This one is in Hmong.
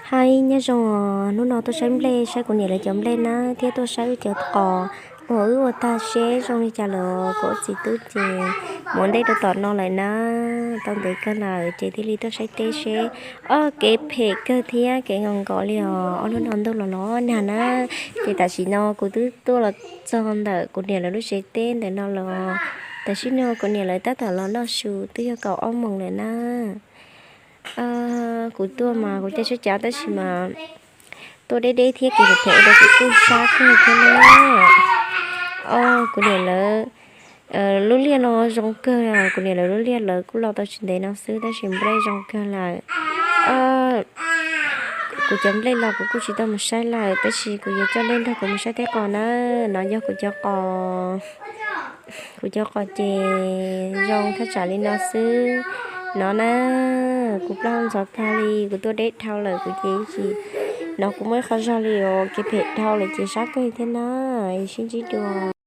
Hais nyob zoo os, hnub no tuaj saib nplej, saib kuv niam lawv cov nplej na, thiab tuaj saib wb cov qos uas wb ua tag seb zoo li cas lawm. Kuv ob txiv tub ces mus ua ntej rau tom no lawm na, tau ntev kawg lawm ces thiaj li tuaj saib teb seb. Ob kev phem kawg thiab kev nkaus nkaus li os, ob hnub no ntuj los los nag na. Ces tam sim no kuv twb tuaj los txog ntawm kuv niam lawv lub tsev teb ntawm no los. Tam sim no kuv niam lawv tab tom los noj su, twb yog kaum ob moos lawm na. Kuv tuaj mas kuv caij tsheb cav tab sis mas tuaj deb deb thiab kev phem phem ua rau kuv kuj sab kawg thiab na. Kuv niam lawv lub liaj no zoo kawg, kuv niam lawv lub liaj lawv kuj los tau tsis ntev no xwb tab sis nplej zoo kawg lawm. Kuv cov nplej los kuv kuj tsis tau mus saib lawm tab sis kuv yuav coj nej nrog kuv mus saib teb qos na. No yog kuv cov qos, kuv cov qos ces zoo thaj tsam li no xwb no na. Kuv plaub hau ntxhov tag li, kuv tuaj deb dhau lawm kuv ces tsis, no kuv muaj ib qho zog li os, kev phem dhau lawm ces sab kawg thiab na. Sib ntsib dua.